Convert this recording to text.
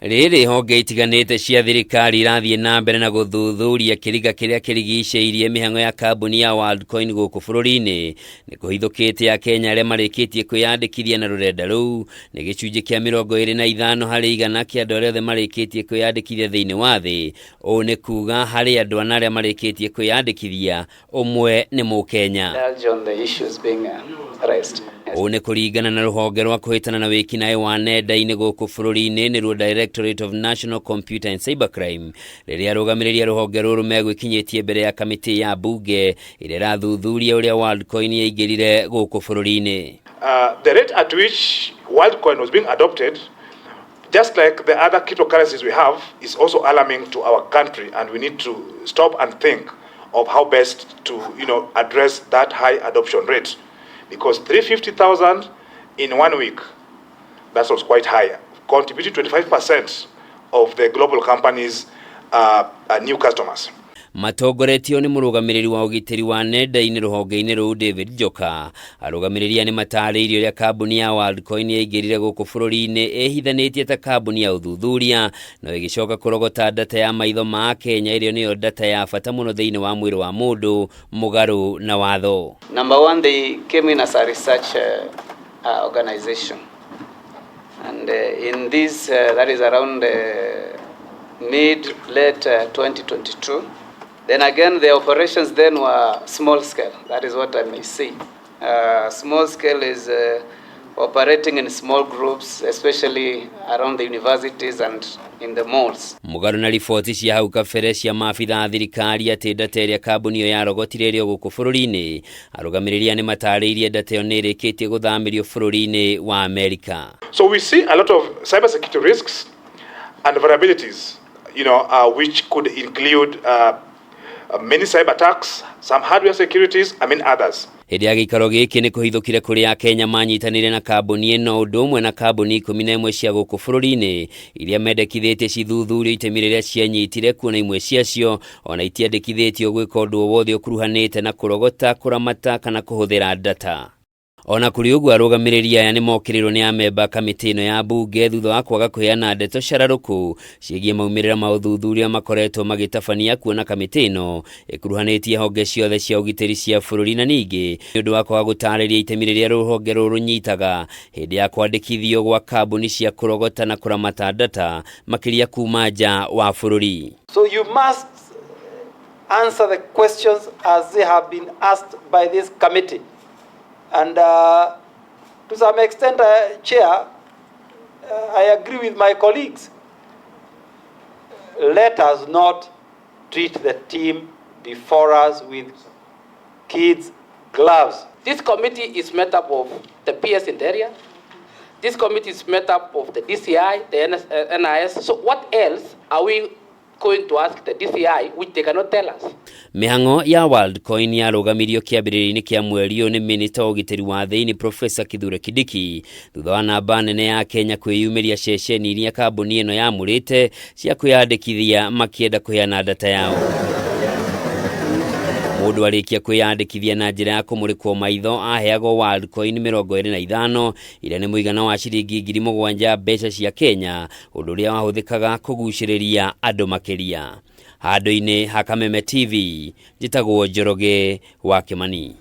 Rĩrĩ honge itiganĩte cia thirikari irathiĩ na mbere na gũthuthuria kĩriga kĩrĩa kĩrigicĩirie mĩhang'o ya kambuni ya Worldcoin gũkũ bũrũri-inĩ. Nĩ kũhithũkĩte Akenya arĩa marĩkĩtie kwĩyandĩkithia na rũrenda rũu nĩ gĩcunjĩ kĩa 25% kĩa andũ arĩa othe marĩkĩtie kwĩyandĩkithia thĩinĩ wa thĩ. Ũũ nĩ kuga harĩ andũ ana arĩa marĩkĩtie kwĩyandĩkithia, ũmwe nĩ Mũkenya. Indulge on the issues being raised. Ũũ nĩ kũringana na rũhonge rwa kũhĩtana na wĩkinaĩ wa nenda-inĩ gũkũ bũrũri-inĩ nĩruo Directorate of National Computer and Cybercrime, rĩrĩa arũgamĩrĩri a rũhonge rũrũ megwĩkinyĩtie mbere ya kamĩtĩ ya mbunge ĩrĩa ĩrathuthuria ũrĩa Worldcoin yaingĩrire gũkũ bũrũri-inĩ. The rate at which WorldCoin was being adopted, just like the other cryptocurrencies we have, is also alarming to our country, and we need to stop and think of how best to address that high adoption rate. Because 350,000 in 1 week, that was quite high, contributed 25% of the global companies' new customers. Matongoretio nĩ mũrũgamĩrĩri wa ũgitĩri wa nenda-inĩ rũhonge-inĩ rũu David Njoka, arũgamĩrĩri aya nĩ matarĩirie ũrĩa kambuni ya Worldcoin yaingĩrire gũkũ bũrũri-inĩ ĩhithanĩtie ta kambuni ya ũthuthuria, no ĩgĩcoka kũrogota data ya maitho ma Kenya ĩrĩa nĩyo data ya bata mũno thĩinĩ wa mwĩrĩ wa mũndũ mũgarũ na watho. Number one, they came in as a research organization. And in this, that is around mid, late 2022. Then again, the operations then were small scale. That is what I may say. Small scale is operating in small groups, especially around the universities and in the malls. Mũgarũ na riboti cia hau kabere cia maabitha a thirikari atĩ data ĩrĩa kambuni ĩyo yarogotire ĩrĩ o gũkũ bũrũri-inĩ, arũgamĩrĩri aya nĩ matarĩirie data ĩyo nĩ ĩrĩkĩtie gũthamĩrio bũrũri-inĩ wa Amerika. So we see a lot of cybersecurity risks and vulnerabilities, which could include many cyber attacks, some hardware securities, I mean others. Hĩndĩ ya gĩikaro gĩkĩ nĩ kũhithũkire kũrĩa Akenya manyitanĩire na kambuni ĩno ũndũ ũmwe na kambuni 11 cia gũkũ bũrũri-inĩ iria mendekithĩtie cithuthurio itemi rĩrĩa cianyitire, kuona imwe ciacio ona itiandĩkithĩtio gwĩka ũndũ o wothe ũkuruhanĩte na kũrogota, kũramata kana kũhũthĩra data. Ona kũrĩ ũguo, arũgamĩrĩri aya nĩ mokĩrĩrwo nĩ amemba kamĩtĩ ĩno ya mbunge thutha wa kwaga kũheana ndeto cararũkũ ciĩgiĩ maumĩrĩra ma ũthuthuria makoretwo magĩtabania, kuona kamĩtĩ ĩno ĩkuruhanĩtie honge ciothe cia ũgitĩri cia bũrũri, na ningĩ nĩ ũndũ wa kwaga gũtarĩria itemi rĩrĩa rũhonge rũrũ rũnyitaga hĩndĩ ya kwandĩkithio gwa kambuni cia kũrogota na kũramata data makĩria kuma nja wa bũrũri. So you must answer the questions as they have been asked by this committee. And to some extent, Chair, I agree with my colleagues. Let us not treat the team before us with kids' gloves. This committee is made up of the PS Interior. This committee is made up of the DCI, the NS, NIS. So what else are we going to ask the DCI, which they cannot tell us? Mĩhang'o ya Worldcoin yarũgamirio kĩambĩrĩria-inĩ kĩa mweri ũyũ nĩ minista wa ũgitĩri wa thĩinĩ Profesa Kithure Kindiki, thutha wa namba nene ya Kenya kwĩyumĩria ceceni iria kambuni ĩno yamũrĩte cia kwĩyandĩkithia makĩenda kũheana data yao. Mũndũ arĩkia kwĩyandĩkithia na njĩra ya kũmũrĩkwo maitho aheagwo Worldcoin 25, iria nĩ mũigana wa ciringi 7,000 mbeca cia Kenya, ũndũ ũrĩa wahũthĩkaga kũgucĩrĩria andũ makĩria. Handũ-inĩ ha Kameme TV, njĩtagwo Njoroge wa Kĩmani.